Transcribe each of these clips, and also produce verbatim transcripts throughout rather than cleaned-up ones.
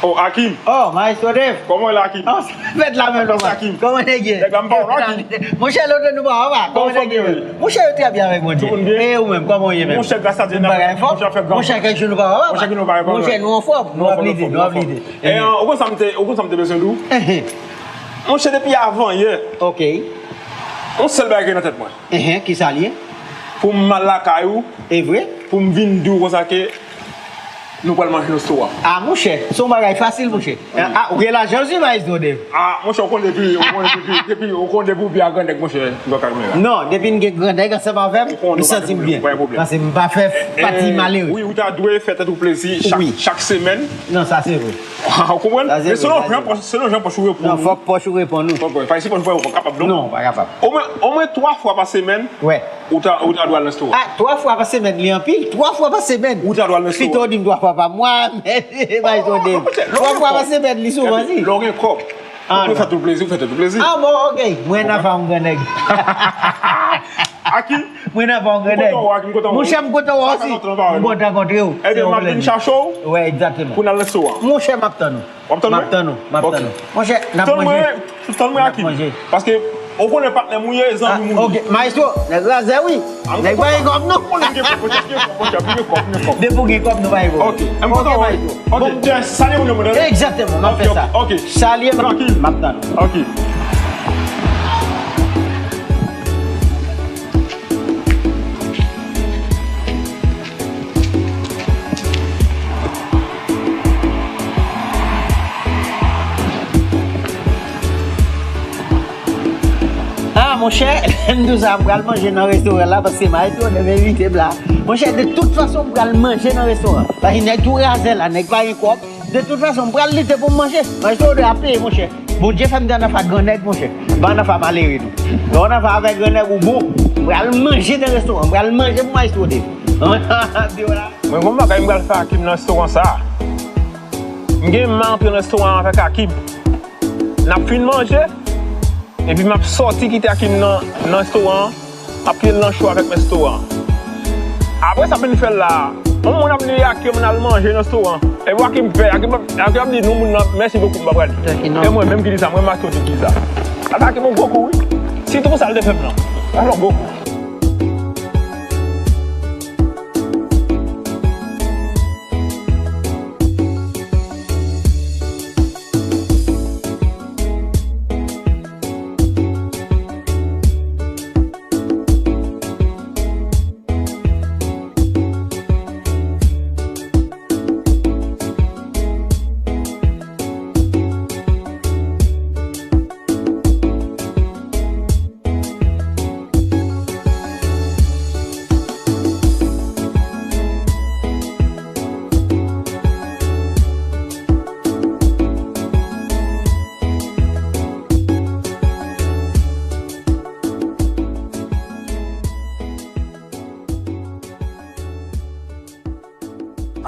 Oh, Akim. Oh, Maestro Dave. Kòman w ye la, Akim? Oh, sa fèt la menm, Akim. Kòman nèg ye? Nèg la m pa w non, Akim. Monchè, lontan nou pa wè, papa. Kòman nèg ye? Monchè, yo trè byen avèk Bondye. Tout moun byen? E ou menm, kòman w ye menm? Monchè, gras a Dye, monchè, kèk jou nou pa wè, papa. Monchè, kèk jou nou pa wè, papa. Monchè, nou pa wè, monchè, nou anfòm, nou ap lide, nou ap lide. E, euh, ou konn sa m te, ou konn sa m te bezwen di w? Monchè, depi avan yè. Ok. Yon sèl bagay ki nan tèt mwen. Enhen, kisa l ye? Pou m al lakay ou. E vre? Pou m vin di w konsa ke nou pral manje nan restoran. A, monchè, se yon bagay fasil, monchè. A, ou gen lajan wi, Maestro Dave. A, monchè, ou konn depi, ou konn depi, depi, ou konn depi w byen ak grannèg, monchè, m pa ka menm la. Non, depi m gen grannèg ansanm avè m, m santi m byen. Paske m pa fè pati malere. Wi, ou ta dwe fè tèt ou plezi chak, chak semèn. Non, sa se vre. Ou konprann? Men selon jan, selon jan pòch ou reponn. Non, fòk pòch ou reponn, wi. Fòk, fòk, pa si pòch ou pa kapab, non? Non, pa kapab. Omwen, omwen twa fwa pa semèn, ou ta, ou ta dwe al nan restoran. A, twa fwa pa semèn, li anpil. Twa fwa pa semèn. Ou ta dwe al nan restoran. Pito w di m twa fwa pa mwa, men pa etonde m. Twa fwa pa semèn, li souvan, si. Lè w gen kòb, ou fè tout plezi, ou fè tout plezi. A, bon, ok. Mwen nan fè yon grannèg. Aki? Mwen nan fè yon grannèg. Monchè, m kontan wè w osi. M kontan kontre w. Ebyen, m ap vin chache w. Wè, egzakteman. Pou n al restoran. Monchè, m ap tann ou. W ap tann mwen? M ap tann ou, m ap tann ou. Monchè, n ap manje. Tann mwen, tann mwen, Akim. Paske ou konnen patnè m ou ye, zanmi m ou ye. Ok, Maestro, nèg razè wi. Nèg pa gen kòb non. Ou konnen m gen kòb, monchè, m gen kòb, monchè, m gen kòb, m gen kòb. Depi w gen kòb, nou pa gen pwoblèm. Ok, m kontan wè. Ok, Maestro. Ok, salye moun yo, mwen, tande? Egzakteman, m ap fè sa. Ok, ok. Salye m, m ap tann ou. Ok. A, monchè, m di w sa, m pral manje nan restoran la, paske Maestro Dave envite m la. Monchè, de tout fason, m pral manje nan restoran. Paske nèg tou razè la, nèg pa gen kòb. De tout fason, m pral lite pou m manje. Maestro Dave ap peye, monchè. Bondye fè m te nan fè ak grannèg, monchè. M pa nan fè ak malere, non. Lè w nan fè avèk grannèg, ou bon. M pral manje nan restoran. M pral manje pou Maestro Dave. Di w la. Mwen, gon bagay m pral fè Akim nan restoran sa a. M gen m antre nan restoran avèk Akim. N ap fin manje, epi m ap sòti kite Akim nan, nan restoran an, m ap kite l nan cho avèk restoran an. Apre sa m fin fè l la a, yon moun ap di Akim al manje nan restoran an. Epi Akim pè, Akim ap, Akim ap di nou moun nan, mèsi bokou, m pa prale. E mwen menm ki di sa, mwen m ap sòti ki sa. Sa Akim yon gwo kou, wi. Si te konsa l te fè m nan, sa fè yon gwo kou.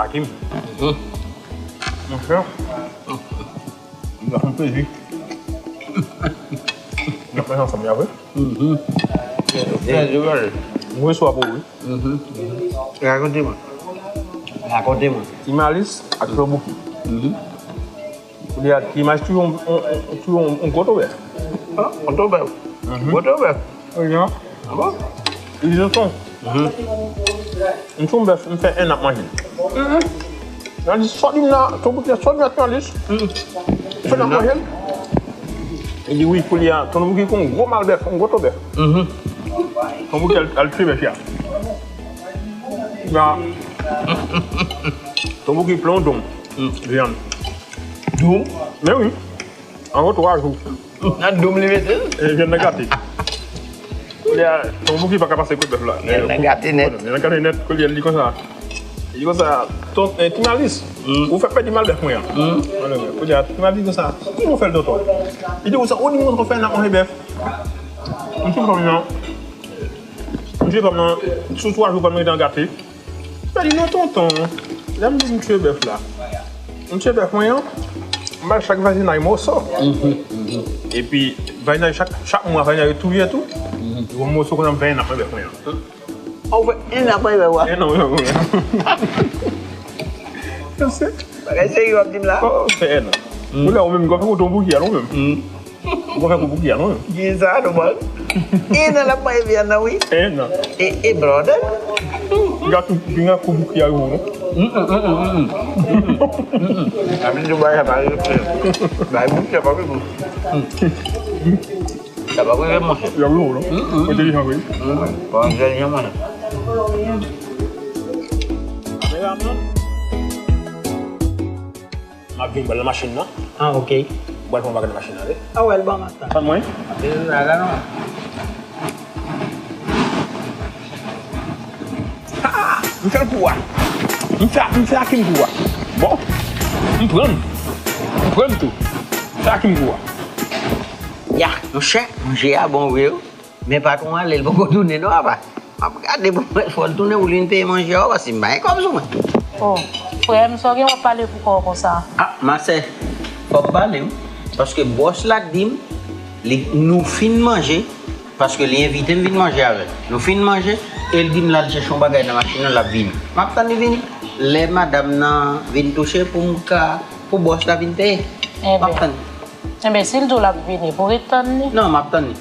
Akim. Mhm. Monchè. M ap fè yon plezi. M ap manje ansanm, ya vre? Mhm. Plezi, wi. Mwen swa pou wi. Mhm. Rakonte mwen. Rakonte mwen. Ti Malis ak Flò Bouki. Mhm. Ou di a, Ti Malis tou yon, yon, tou yon, yon gwo tobè. Ah, yon tobè. Mhm. Gwo tobè. Wi, non. Ah bon? Li di tonton. Mhm. M sou bèf, m fè en ap manje. Mhm. Nan di sòt li nan, Tonton Bouki sòt li nan lis. Mhm. Fè n ap manje. Li di wi, koulye a, Tonton Bouki kon gwo mal bèf, yon gwo tobè. Mhm. Tonton Bouki al, al tchwe bèf ya. Ya. Tonton Bouki plen yon dom. Mm. Vyann. Dom? Men wi. Anvan twa jou. Nan dom li mete l? E vyann nan gate. Koulye a, Tonton Bouki pa ka pase kout bèf la. Vyann nan gate nèt. Vyann nan gate nèt, koulye a li konsa. Li konsa, ton, eh, Ti Malis, mm, ou fè pèdi mal bèf mwen an. Mm. Koulye a, Ti Malis konsa, ki nou fè l tonton? Li di konsa, ou di mwen konsa fè n ap manje bèf. M sou fanm nan. M sou fanm nan, sou twa jou fanm nan te an gate. Sa di non tonton, lè m di m tchwe bèf la, m tchwe bèf mwen an, M ba chak vazinay moso. Epi, vazinay chak, chak mwa, vazinay yo touye tou. Yon moso konn ap fè en ap mwen bèk mwen an. Ou fè en ap mwen bèk wa. En ap mwen bèk mwen an. Bagay serye w ap di m la. Oh, fè en ap. Ou la, ou menm, ou fè koton bouki a, non, menm? Ou pa fè kou pou ki a non? Ki sa, nou pral. E nan l ap manje vyann nan, wi. E nan. E, e blòdè. Pinga kou, pinga kou pou ki a yo, non? Ami, nou bagay pa rive. Bay moun chè pa rive. Sa pa rive, monchè. Y ap yo, non? Entelijan, wi. Pa entelijan, monchè. M ap vin pral nan machin nan. Ah, ok. M pral pran bagay nan machin nan, wi. Ah, wè, l ban m ap tann. Tann mwen. Apre, la, la, non. Ah! M fè l kou a. M fè, m fè Akim kou a. Bon. M pran l. M pran l tou. M fè Akim kou a. Ya, monchè, manje a bon vre, wi. Men patwon an ale, l poko tounen non, apa. M ap gade pou mwen, fò l tounen pou l vin peye manje a, paske m pa gen kòb sou mwen. Oh, frè m, sa w gen w ap pale pou kò w konsa? Ah, ma sè, fò m pale wi. Paske bòs la di m, li, nou fin manje, paske li envite m vin manje avè l. Nou fin manje, e l di m l al chèche yon bagay nan machin nan, l ap vini. M ap tann li vini. Lè madanm nan vin touche pou m ka, pou bòs la vin peye. M ap tann li. Enben, si l di w l ap vini, pou ret tann li? Non, m ap tann li.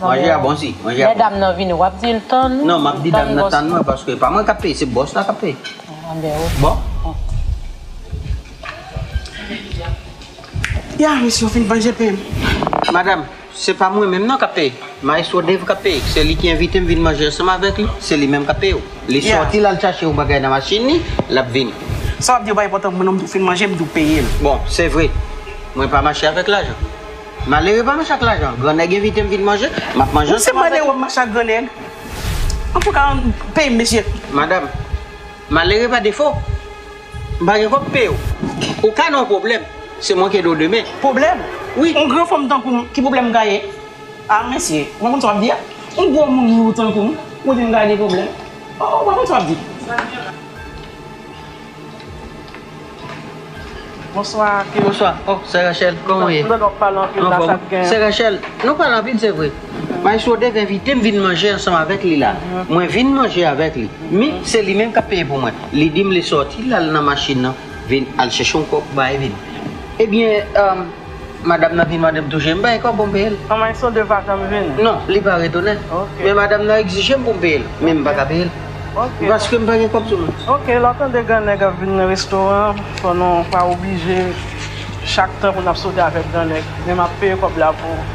Manje a bon si, manje a bon. Lè dam nan vini, w ap di l tann li? Non, m ap di dam nan tann mwen, paske pa mwen k ap peye, se bòs la k ap peye. Enben, ok. Bon. Ya, mesye, w fin manje pen. Madanm, se pa mwen menm non k ap peye. Maestro Dave k ap peye. Se li ki envite m vin manje ansanm avèk li. Se li menm k ap peye w. Li sòti l al chache yon bagay nan machin li, l ap vini. Sa w ap di yo pa enpòtan pou mwen non, m tou fin manje, m tou peye l. Bon, se vre. Mwen pa mache avèk lajan. Malere pa mache ak lajan. Grannèg envite m vin manje, m ap manje ansanm avèk li. Ou se malere w ap mache ak grannèg? Antouka, peye m, mesye. Madanm, malere pa defo. M pa gen kòb peye w. Ou ka nan yon pwoblèm. Se mwen ki ede w demen. Pwoblèm? Wi. Yon gran fanm tankou m, ki pwoblèm m ka ye? Ah, mesye, ou pa konn sa w ap di a? Yon gwo moun lou tankou m, ou di m ka gen pwoblèm. Oh, ou pa konn sa w ap di. Bonswa, Akim. Bonswa. Oh, sè Rachel, kòman w ye? M tande w ap pale anpil la, sa k gen? Sè Rachel, nou pale anpil, se vre. Maestro Dave envite m vin manje ansanm avèk li la. Mwen vin manje avèk li. Men, se li menm k ap peye pou mwen. Li di m li sòti, l al nan machin nan, vin al chèche yon kòb, bay vin. Ebyen, um, Madanm nan vin mande m touche, m bay kòb pou m peye l. An, Maestro Dave pa janm vini? Non, li pa retounen. Ok. Men madanm nan egzije m pou m peye l, men m pa ka peye l. Ok. Paske m pa gen kòb sou mwen. Ok, lè w tande grannèg ap vin nan restoran, fò nou pa oblije chak tan pou n ap sote avèk grannèg. Men m ap peye kòb la pou ou.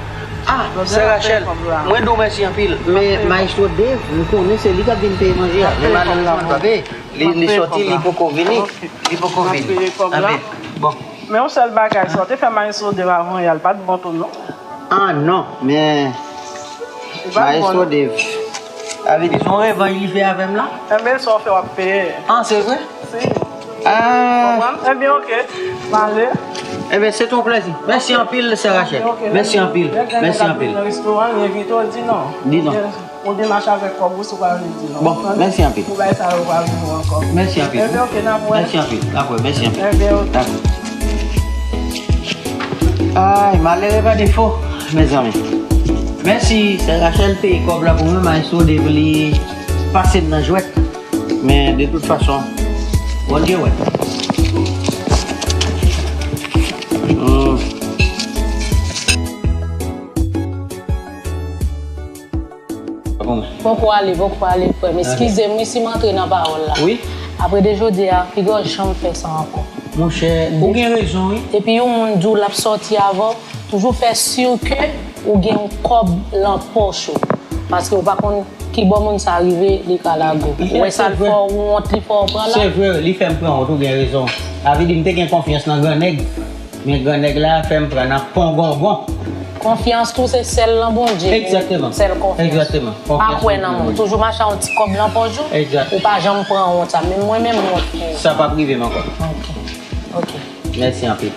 Ah, sè Rachel, mwen di w mèsi anpil, men Maestro Dave, m konnen se li k ap vin peye manje a, men malerezman l pa peye. Li, li sòti, li poko vini. Li poko vini. Anpil. Bon. Men yon sèl bagay, sa w te fè Maestro Dave avan yè a, l pa t bon tou non. Ah non, men Maestro Dave. Sa vle di, se yon revanj li fè avè m la? Enben, sa w fè, w ap peye. Ah, se vre? Si. Ah. Konprann? Enben, ok. M ale. Enben, se te yon plèzi. Mèsi anpil, sè Rachel. Mèsi anpil. Mèsi anpil. Nan restoran, li envite w, di non. Di non. Ou demache avèk kòb ou, si w pa vle di non. Bon, mèsi anpil. Pou bagay sa yo pa rive w ankò. Mèsi anpil. Enben, ok, n ap wè. Mèsi anpil. N ap wè, mèsi anpil. Enben, ok. Dakò. Ay, malere pa defo, mezanmi. Mèsi, sè Rachel peye kòb la pou mwen, Maestro Dave li pase m nan jwèt. Men, de tout fason, Bondye wè. Hmm. Poko ale, poko ale, frè m. Eskize m, wi, si m antre nan pawòl la. Wi. Apre de jodi a, piga w janm fè sa ankò. Monchè, ou gen rezon, wi. Epi yon moun di w l ap sòti avè w, toujou fè si ke ou gen yon kòb lan pòch ou. Paske ou pa konn ki bò moun sa rive, li ka lage w. Ou wè sa l fè w wont, li fè w pran la. Se vre, li fè m pran wont, ou gen rezon. Sa vle di m te gen konfyans nan grannèg. Men grannèg la fè m pran nan pongongon. Konfyans tou se sèl nan Bondye. Egzakteman. Sèl konfyans. Egzakteman. Pa kwè nan moun. Toujou mache ak yon ti kòb nan pòch ou. Egzak. Ou pa janm pran wont sa. Menm mwen menm m wont pou ou. Sa p ap rive m ankò. Ok. Ok. Mèsi anpil.